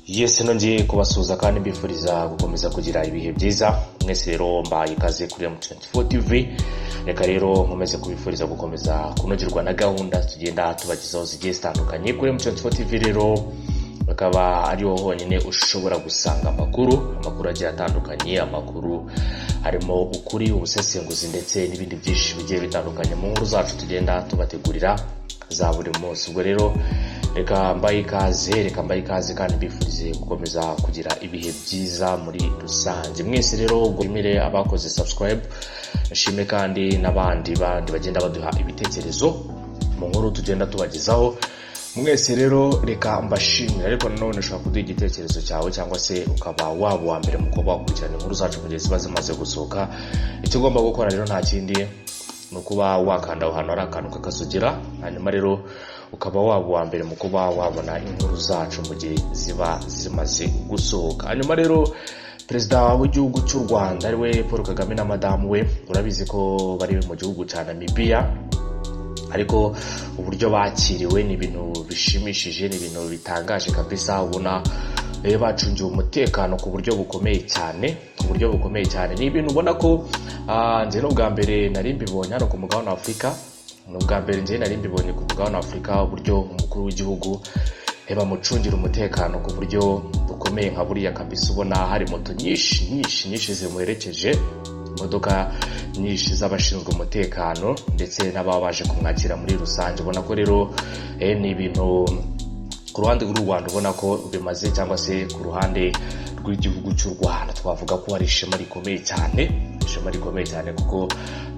Yes, nongeye kubasuhuza kandi mbifuriza gukomeza kugira ibihe byiza mwese. Rero mbaye ikaze kuri M24 TV. Reka rero nkomeze kubifuriza gukomeza kunogerwa na gahunda tugenda tubagezaho zigiye zitandukanye kuri M24 TV. Rero bakaba ariho honyine ushobora gusanga amakuru agiye atandukanye, amakuru harimo ukuri, ubusesenguzi ndetse n'ibindi byinshi bigiye bitandukanye mu nkuru zacu tugenda tubategurira za buri munsi. Ubwo rero reka mbaye ikaze kandi mbifurize gukomeza kugira ibihe byiza muri rusange mwese. Rero ubwo nshimire abakoze subscribe, nshime kandi n'abandi bandi bagenda baduha ibitekerezo mu nkuru tugenda tubagezaho. Mwese rero reka mbashimire, ariko nanone ushobora kuduha igitekerezo cyawe cyangwa se ukaba waba uwa mbere mu kuba wakurikirana inkuru zacu mu gihe ziba zimaze gusohoka. Icyo ugomba gukora rero nta kindi, ni ukuba wakanda aho hantu hari akantu k'akazogera, hanyuma rero ukaba waba uwa mbere mu kuba wabona inkuru zacu mu gihe ziba zimaze gusohoka. Hanyuma rero Perezida w'igihugu cy'u Rwanda, ariwe Paul Kagame, na madamu we, urabizi ko bari mu gihugu cya Namibia, ariko uburyo bakiriwe ni ibintu bishimishije, ni ibintu bitangaje kabisa. Ubona bacungiwe umutekano ku buryo bukomeye cyane, ku buryo bukomeye cyane. Ni ibintu ubona ko njye n'ubwa mbere nari mbibonye hano ku mugabane wa Afurika, ni ubwa mbere njye nari mbibonye ku mugabane wa Afurika, uburyo umukuru w'igihugu bamucungira umutekano ku buryo bukomeye nka buriya kabisa. Ubona hari moto nyinshi nyinshi nyinshi zimuherekeje, imodoka nyinshi z'abashinzwe umutekano ndetse n'ababa baje kumwakira muri rusange. Ubona ko rero ni ibintu ku ruhande rw'u Rwanda ubona ko bimaze, cyangwa se ku ruhande rw'igihugu cy'u Rwanda twavuga ko ari ishema rikomeye cyane, ishema rikomeye cyane, kuko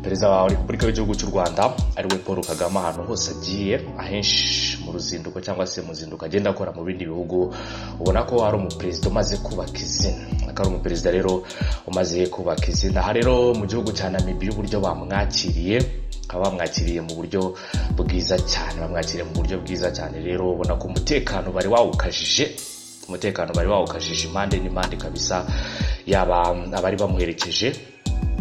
Perezida wa Repubulika y'igihugu cy'u Rwanda, ariwe Paul Kagame, ahantu hose agiye, ahenshi mu ruzinduko cyangwa se mu zinduko agenda akora mu bindi bihugu, ubona ko ari umuperezida umaze kubaka izina, akaba ari umuperezida rero umaze kubaka izina. Aha rero mu gihugu cya Namibia, uburyo bamwakiriye, bakaba bamwakiriye mu buryo bwiza cyane, bamwakiriye mu buryo bwiza cyane. Rero ubona ko umutekano bari wawukajije, umutekano bari wawukajije impande n'impande kabisa, yaba abari bamuherekeje,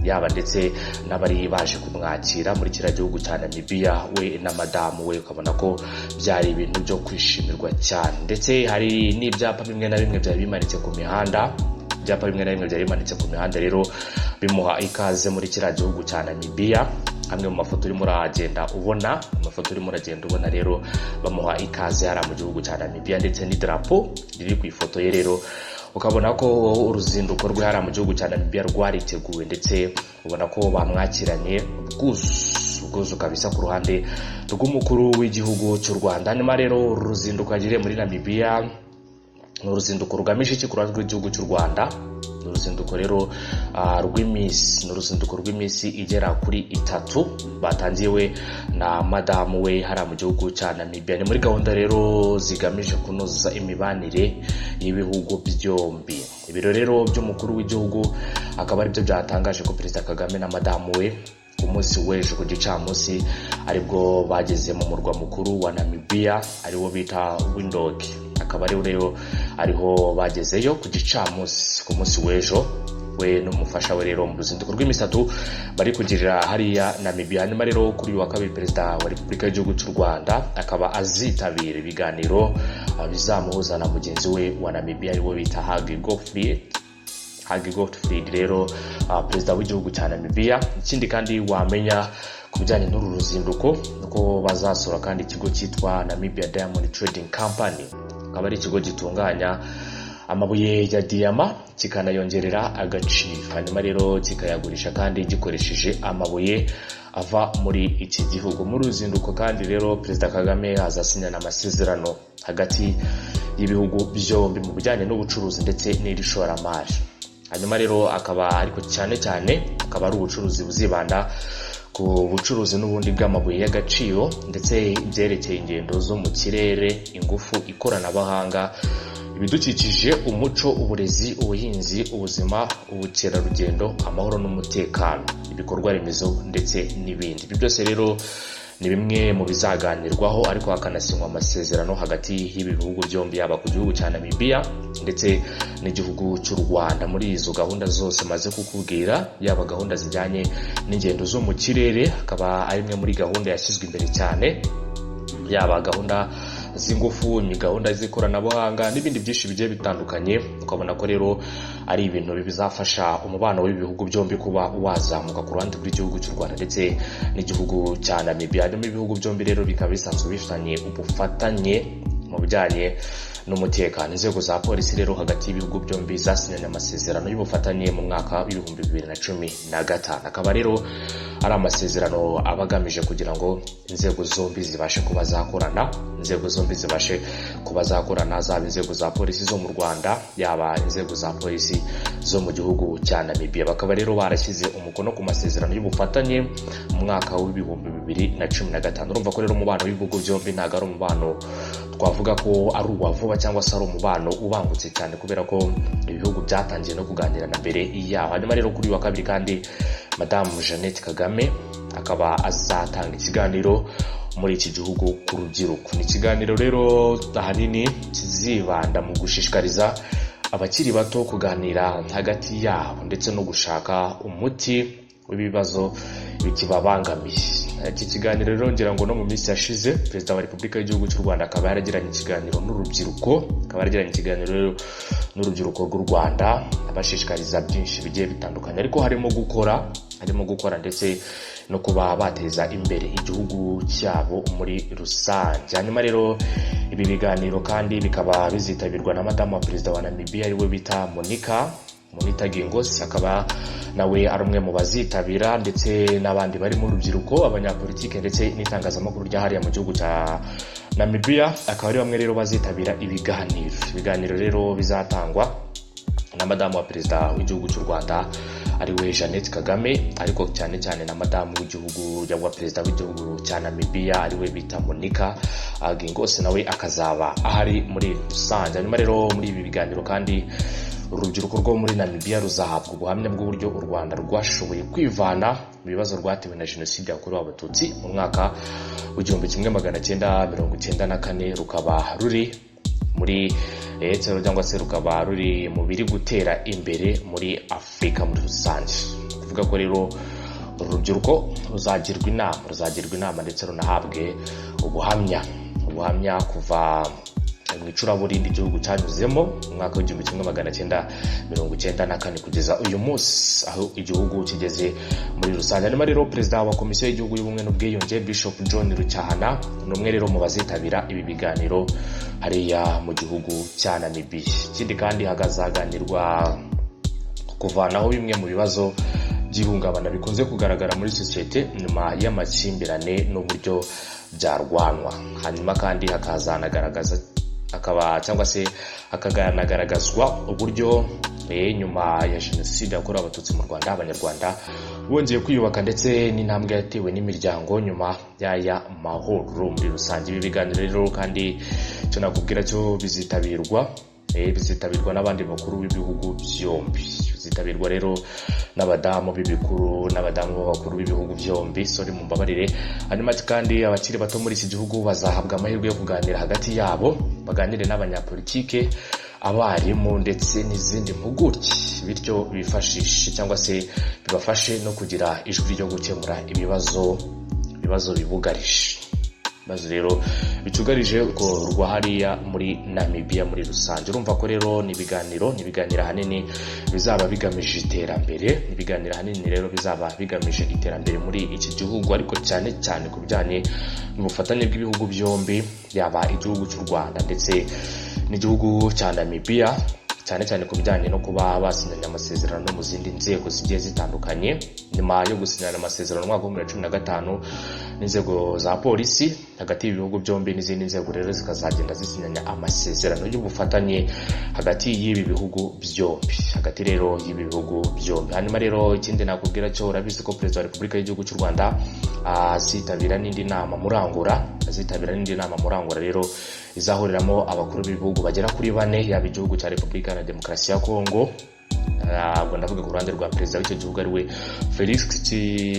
yaba ndetse n'abari baje kumwakira muri kiriya gihugu cya Namibia, we na madamu we. Ukabona ko byari ibintu byo kwishimirwa cyane, ndetse hari n'ibyapa bimwe na bimwe byari bimanitse ku mihanda, ibyapa bimwe na bimwe byari bimanitse ku mihanda rero bimuha ikaze muri kiriya gihugu cya Namibia. Amwe mu mafoto urimo uragenda ubona, amafoto urimo uragenda ubona rero bamuha ikaze hariya mu gihugu cya Namibia, ndetse n'idarapo riri ku ifoto ye. Rero ukabona ko uruzinduko rwe hariya mu gihugu cya Namibia rwariteguwe, ndetse ubona ko bamwakiranye ubwuzu, ubwuzu kabisa ku ruhande rw'umukuru w'igihugu cy'u Rwanda. Hanyuma rero uru ruzinduko yagiriye muri Namibia ni uruzinduko rugamije iki ku ruhande rw'igihugu cy'u Rwanda? Ni uruzinduko rero rw'iminsi, ni uruzinduko rw'iminsi igera kuri 3 batangiye we na madamu we hariya mu gihugu cya Namibia. Ni muri gahunda rero zigamije kunoza imibanire y'ibihugu byombi. Ibiro rero by'umukuru w'igihugu akaba aribyo byatangaje ko Perezida Kagame na madamu we ku munsi w'ejo ku gicamunsi aribwo bageze mu murwa mukuru wa Namibia, ariwo bita Windhoek. Akaba ari rero ariho bagezeyo ku gicamunsi ku munsi w'ejo, we n'umufasha we, rero mu ruzinduko rw'iminsi 3 bari kugirira hariya Namibia. Hanyuma rero kuri uyu wa kabiri Perezida wa Repubulika y'igihugu cy'u Rwanda akaba azitabira ibiganiro bizamuhuza na mugenzi we wa Namibia, ariwe bita Hage Geingob, Hage Gottfried rero, perezida w'igihugu cya Namibia. Ikindi kandi wamenya ku bijyanye n'uru ruzinduko nuko bazasura kandi ikigo cyitwa Namibia Diamond Trading Company, akaba ari ikigo gitunganya amabuye ya diyama kikanayongerera agaciro, hanyuma rero kikayagurisha kandi gikoresheje amabuye ava muri iki gihugu. Muri ruzinduko kandi rero Perezida Kagame azasinyana amasezerano hagati y'ibihugu byombi mu bijyanye n'ubucuruzi ndetse n'iri shoramari. Hanyuma rero akaba ariko cyane cyane akaba ari ubucuruzi buzibanda ku bucuruzi n'ubundi bw'amabuye y'agaciro, ndetse ibyerekeye ingendo zo mu kirere, ingufu, ikoranabuhanga, ibidukikije, umuco, uburezi, ubuhinzi, ubuzima, ubukerarugendo, amahoro n'umutekano, ibikorwa remezo ndetse n'ibindi. Ibi byose rero ni bimwe mu bizaganirwaho, ariko hakanasinywa amasezerano hagati y'ibi bihugu byombi, yaba ku gihugu cya Namibia ndetse n'igihugu cy'u Rwanda. Muri izo gahunda zose maze kukubwira, yaba gahunda zijyanye n'ingendo zo mu kirere, akaba ari imwe muri gahunda yashyizwe imbere cyane, yaba gahunda z'ingufu, ni gahunda z'ikoranabuhanga n'ibindi byinshi bigiye bitandukanye. Ukabona ko rero ari ibintu bizafasha umubano w'ibihugu byombi kuba wazamuka ku ruhande rw'igihugu cy'u Rwanda ndetse n'igihugu cya Namibia. Hanyuma ibihugu byombi rero bikaba bisanzwe bifitanye ubufatanye mu bijyanye n'umutekano. Inzego za polisi rero hagati y'ibihugu byombi zasinyanye amasezerano y'ubufatanye mu mwaka w'2015, akaba rero ari amasezerano aba agamije kugira ngo inzego zombi zibashe kuba zakorana, inzego zombi zibashe kuba zakorana, zaba inzego za polisi zo mu Rwanda, yaba inzego za polisi zo mu gihugu cya Namibia. Bakaba rero barashyize umukono ku masezerano y'ubufatanye mu mwaka w'2015. Urumva ko rero umubano w'ibihugu byombi ntabwo ari umubano twavuga ko ari uwa vuba cyangwa se ari umubano ubangutse cyane, kubera ko ibihugu byatangiye no kuganira na mbere yaho. Hanyuma rero kuri uyu wa kabiri kandi, Madamu Jeannette Kagame akaba azatanga ikiganiro muri iki gihugu ku rubyiruko. Ni ikiganiro rero ahanini kizibanda mu gushishikariza abakiri bato kuganira hagati yabo ndetse no gushaka umuti w'ibibazo bikibabangamiye. Iki kiganiro rero, ngira ngo no mu minsi yashize Perezida wa Repubulika y'igihugu cy'u Rwanda akaba yaragiranye ikiganiro n'urubyiruko, akaba yaragiranye ikiganiro rero n'urubyiruko rw'u Rwanda, abashishikariza byinshi bigiye bitandukanye, ariko harimo gukora ndetse no kuba bateza imbere igihugu cyabo muri rusange. Hanyuma rero ibi biganiro kandi bikaba bizitabirwa na madamu wa perezida wa Namibia, ariwe bita Monica Geingos, akaba nawe ari umwe mu bazitabira, ndetse n'abandi barimo urubyiruko, abanyapolitike ndetse n'itangazamakuru rya hariya mu gihugu cya Namibia, akaba ari bamwe rero bazitabira ibiganiro. Ibiganiro rero bizatangwa na madamu wa perezida w'igihugu cy'u Rwanda, ariwe Jeannette Kagame, ariko cyane cyane na madamu w'igihugu cyangwa perezida w'igihugu cya Namibia, ariwe bita Monica Geingos, nawe akazaba ahari muri rusange. Hanyuma rero muri ibi biganiro kandi, urubyiruko rwo muri Namibia ruzahabwa ubuhamya bw'uburyo u Rwanda rwashoboye kwivana mu bibazo rwatewe na Jenoside yakorewe Abatutsi mu mwaka w'1994, rukaba ruri muri cyangwa se rukaba ruri mu biri gutera imbere muri Afurika muri rusange. Kuvuga ko rero uru rubyiruko ruzagirwa inama ndetse runahabwe ubuhamya kuva mu icuraburindi igihugu cyanyuzemo mu mwaka w'1994 kugeza uyu munsi aho igihugu kigeze muri rusange. Hanyuma rero perezida wa Komisiyo y'Igihugu y'Ubumwe n'Ubwiyunge, Bishop John Rucyahana, ni umwe rero mu bazitabira ibi biganiro hariya mu gihugu cya Namibia. Ikindi kandi hakazaganirwa kuvanaho bimwe mu bibazo by'ihungabana bikunze kugaragara muri sosiyete nyuma y'amakimbirane n'uburyo byarwanwa. Hanyuma kandi hakazanagaragaza akaba cyangwa se hakanagaragazwa uburyo nyuma ya Jenoside yakorewe Abatutsi mu Rwanda Abanyarwanda bongeye kwiyubaka, ndetse n'intambwe yatewe n'imiryango nyuma y'aya mahoro muri rusange. Ibi biganiro rero kandi, icyo nakubwira cyo, bizitabirwa n'abandi bakuru b'ibihugu byombi, bizitabirwa rero n'abadamu b'ibikuru n'abadamu b'abakuru b'ibihugu byombi, sorry, mumbabarire. Hanyuma kandi abakiri bato muri iki gihugu bazahabwa amahirwe yo kuganira hagati yabo, baganire n'abanyapolitike, abarimu ndetse n'izindi mpuguke, bityo bifashishe cyangwa se bibafashe no kugira ijwi ryo gukemura ibibazo bibugarije, ibibazo rero bicugarije rwa hariya muri Namibia muri rusange. Urumva ko rero ni ibiganiro ahanini bizaba bigamije iterambere, ibiganiro ahanini rero bizaba bigamije iterambere muri iki gihugu, ariko cyane cyane ku bijyanye n'ubufatanye bw'ibihugu byombi, yaba igihugu cy'u Rwanda ndetse n'igihugu cya Namibia, cyane cyane ku bijyanye no kuba basinyanye amasezerano mu zindi nzego zigiye zitandukanye, nyuma yo gusinyana amasezerano mu mwaka wa 2015 n'inzego za polisi hagati y'ibihugu byombi, n'izindi nzego rero zikazagenda zisinyanya amasezerano y'ubufatanye hagati y'ibi bihugu byombi, hagati rero y'ibi bihugu byombi. Hanyuma rero ikindi nakubwira cyo, urabizi ko Perezida wa Repubulika y'igihugu cy'u Rwanda azitabira n'indi nama muri Angola, azitabira n'indi nama muri Angola rero izahuriramo abakuru b'ibihugu bagera kuri bane, yaba igihugu cya Repubulika na Demokarasi ya Kongo, ntabwo ndavuga ku ruhande rwa perezida w'icyo gihugu, ariwe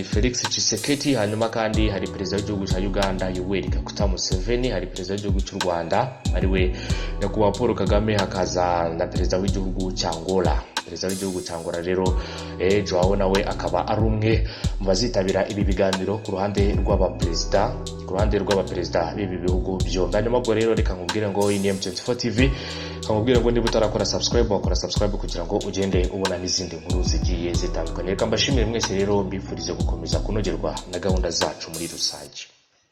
Felix Tshisekedi. Hanyuma kandi hari perezida w'igihugu cya Uganda, Yoweri Kaguta Museveni, hari perezida w'igihugu cy'u Rwanda, ariwe Nyakubahwa Paul Kagame, hakaza na perezida w'igihugu cya Angola. Perezida w'igihugu cya Angola rero, Joao, nawe akaba ari umwe mu bazitabira ibi biganiro ku ruhande rw'abaperezida b'ibi bihugu byombi. Hanyuma ubwo rero reka nkubwire ngo iyi ni M24 TV. Nkubwire ngo niba utarakora subscribe, wakora subscribe kugira ngo ugende ubona n'izindi nkuru zigiye zitandukanye. Reka mbashimire mwese rero, mbifurize gukomeza kunogerwa na gahunda zacu muri rusange.